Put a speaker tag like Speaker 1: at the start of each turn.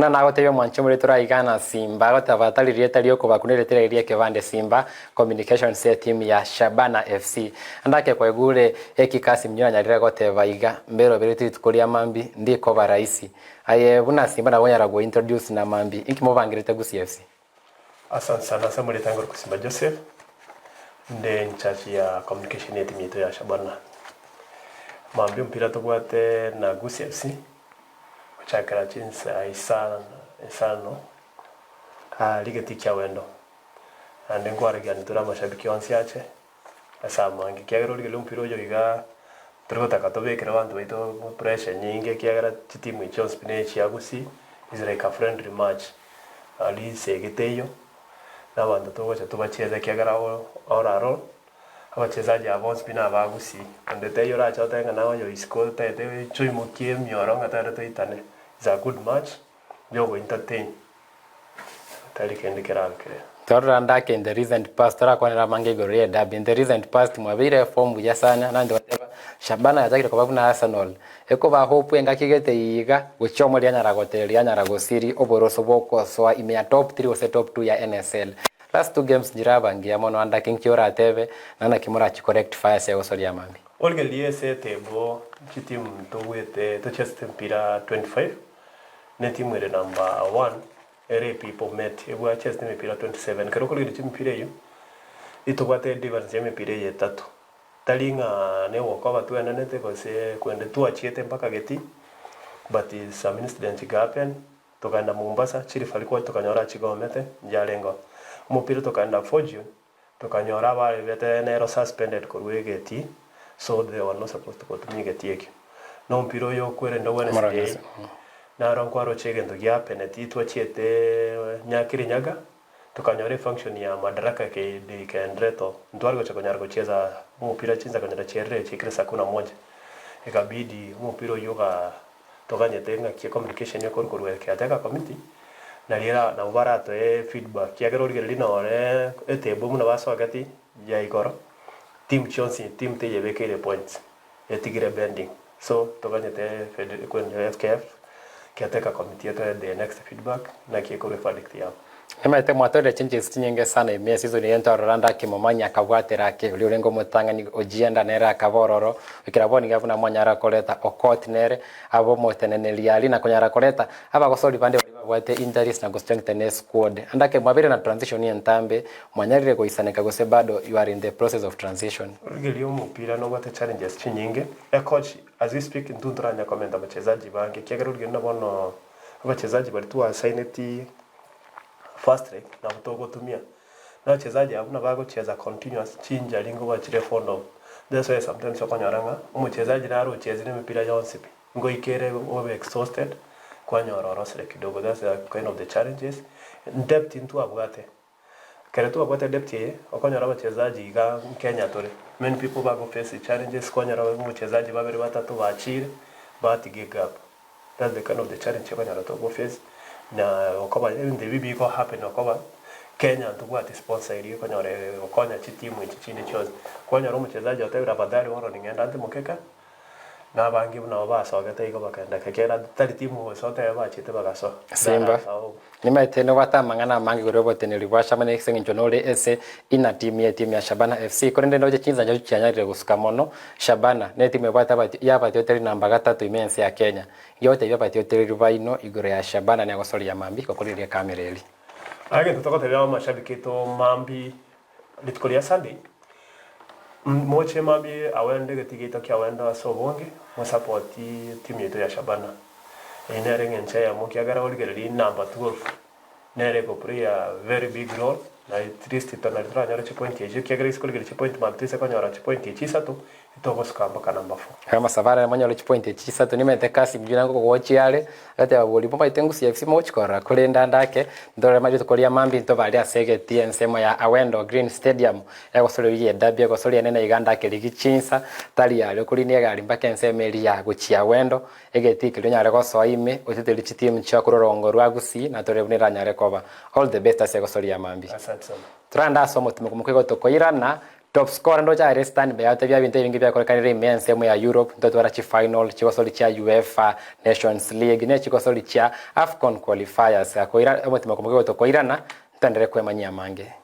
Speaker 1: Buna nagotebia omwanchi omoriri toraigana Simba agoteba tari rieta riokobaku nerieta riaye riekebande Simba Communications etimu ya Shabana FC. Andake kwaigure eki Kassim Junior anyarire goteba iga, Mberoberetie rituko ria mambi ndikoba rahisi. Aye buna Simba nabo onyara go introduce na mambi inki mobangerete Gusii FC?
Speaker 2: Asante sana ase amarieta ngoro Simba Joseph, nde in charge ya communication ya etimu yaito ya Shabana. Mambia omopira tobwate na Gusii FC, gochakera chinsa isano isano rigeti kia wendo. Naende nkwaregiani tore amashabiki onsi ache ase amange ekiagera origereria omopira oyo igaa tori gotaka tobekere abanto baito pressure nyinge ekiagera chitimu echi chionsi pi ne echia Gusii is like a friendly match. Aria esegi teiyo, na abanto togocha tobacheze ekiagera oraro abachezaji aba bonsi pi naba Gusii, onde teiyo orache otebe ng'a naye oyo isiko otagete oche oimokie emioro ng'a togende toitane, is a good match, yogo entertain, tari kende kerabe kere.
Speaker 1: Twarora ndake in the recent past torakwanera amange igoro ye derby in the recent past mwabeire form buya sana naende bateba Shabana yachakire koba buna Arsenal ekoba hope engaki gete iga gochia omo rianyara goteria rianyara gosiri oboroso bokosoa ime ya top 3 gose top 2 ya NSL last two games nchiraba ngiya mono andake nki oratebe na naki morachi correct fire ase egosoria amambi.
Speaker 2: Origereria ase etable chitimu tobwete tochesete mpira 25 netimu ere number one Ere Bomet ebwachesete emepira 27. Ekero okorigereria chimipira eyio, itobwate edifference y'emepira eye etato. Tari ng'a negokoba twenenete gose kwende twachiete mpaka getii, but some incidents chiga happen, tokaenda Mombasa, chirifari kwa tokanyora chigomete, nchiarengeo. Omopira tokaenda Fortune, tokanyora abarebete nero suspended korwa egetii, so they were not supposed to gotumia egetii ekio. Na omopira oyo okwerende Wednesday, naro nkwaroche egento gia happeneti twachiete Nyakirinyaga, tokanyora efunction ya Madaraka eke ikaenderete oo, ntware gocha konyara gochiesa omopira chinsa konyora chiarire chiikire saa kumi na moja, ikabidi omopira oyio ogaa toganyete ng'aki ecommunication ekorwa korwa ekiateka committee, nario era nabo baratoe feedback ekiagera origereria nore etable buna basogeti ya igoro, team chionsi team teyebekeire points, etigire bending. So toganyete fed kwen FKF caretaker committee etoe the next feedback naki ekorwa everdict yabo.
Speaker 1: Nimanyete mwatorire changes chinyinge sana ime season eye ntwarora ndaki Momanyi akabwatera ake oria orenge omotang'ani Ojienda nere akaba ororo goikera bono iga buna mwanyara koreta Okot nere abe omoteneneri aria na konyara koreta abagosori bande baria babwate injuries na gostrengthen esquad. Andake mwabeire na transition entambe mwanyarire goisaneka gose bado you are in the process of transition?
Speaker 2: Rigereria omopira nobwate challenges chinyinge, ecoach as we speak intwe ntoranya komenta abachezaji bange ekiagera origereria buna bono abachezaji baria twasaineti first leg nabo togotumia, na abachezaji abwo buna bagocheza continuous chinjury nigo bachire fond of, that's why sometimes okonyora ng'a omochezaji naro ochezire emepira yonsi pi, ngoika ere obe exhausted kwanyora orosire kidogo that's the kind of the challenges, depth ntwabwate. Ekero twabwate depth eye, okonyora abachezaji iga Kenya tore, many people bago face challenges kwanyora omochezaji babere batato bachire batiga egap. That's the kind of the challenge okonyora togo face na okoba ebinto ebi bigo happen okoba Kenya ntobwati sponsor eria ekonyora egokonya chitimu echi chinde chionsi. Kwanyora omochezaji otebire afadhali bono ning'ende ante mokeka. Na abange buna abwo basogete igo bakagenda ekiagera tari timu gose otebe bachete bagasoa.
Speaker 1: Simba, Nimaete nobwate amang'ana amange igoro y'oboteneneri bwa Shabana ase eng'encho nore ase inner team y'etimu ya Shabana FC korende ndoche chinsancha chianyarire gosuka mono. Shabana netimu ebwate abati y'abatiotereri namba gatato ime ense ya Kenya. Ngiogotebia abatiotereri baino igoro ya Shabana negosoria mambia gokorigereria ekamera eri.
Speaker 2: Egento togotebia amashabiki aito mambia Rituko ria Sunday, moche mambia awendo egetii giaito kia awendo ase obonge, mosapoti timu yaito ya Shabana. Eyio nere eng'encho eyemo ekiagera origereria number 12 nere ego play a very big role na at least nari toranyore chipoint echio ekiagera ase korigereria chipoint mambia toise konyora chipoint echi isato Togosuka mpaka number four.
Speaker 1: Amasabo aria monyore chipoint echi chisato nimanyete Kassim Junior ngogochia are, agateba bori momaete ngusu ya FC mogochi korora korende ande ake ntore rituko ria mambia intobare aria ase egeti ensemo ya Awendo Green Stadium egosoria riria edabi egosoria enene iga ande ake rigia chinsa tari aria okorinia egari mpaka ensemo eria ya gochia Awendo egeti keria onyare gosoa ime oteterie chitimu chia korwa orongo rwa Gusii na tore buna eranyare koba. All the best ase egosoria ya mambia.
Speaker 2: Asante sana.
Speaker 1: Torande ase omotimoko moke igo tokoirana. Top scorer ndoche are standby agotebia ebinto ebinge biakorekanire ime ensemo ya Europe, ntotwara chifinal, chigosori chia UEFA Nations League ne chigosori chia Afcon qualifiers. Koira omotima komoke gotokoirana, ntoenderere kwemanyia amange.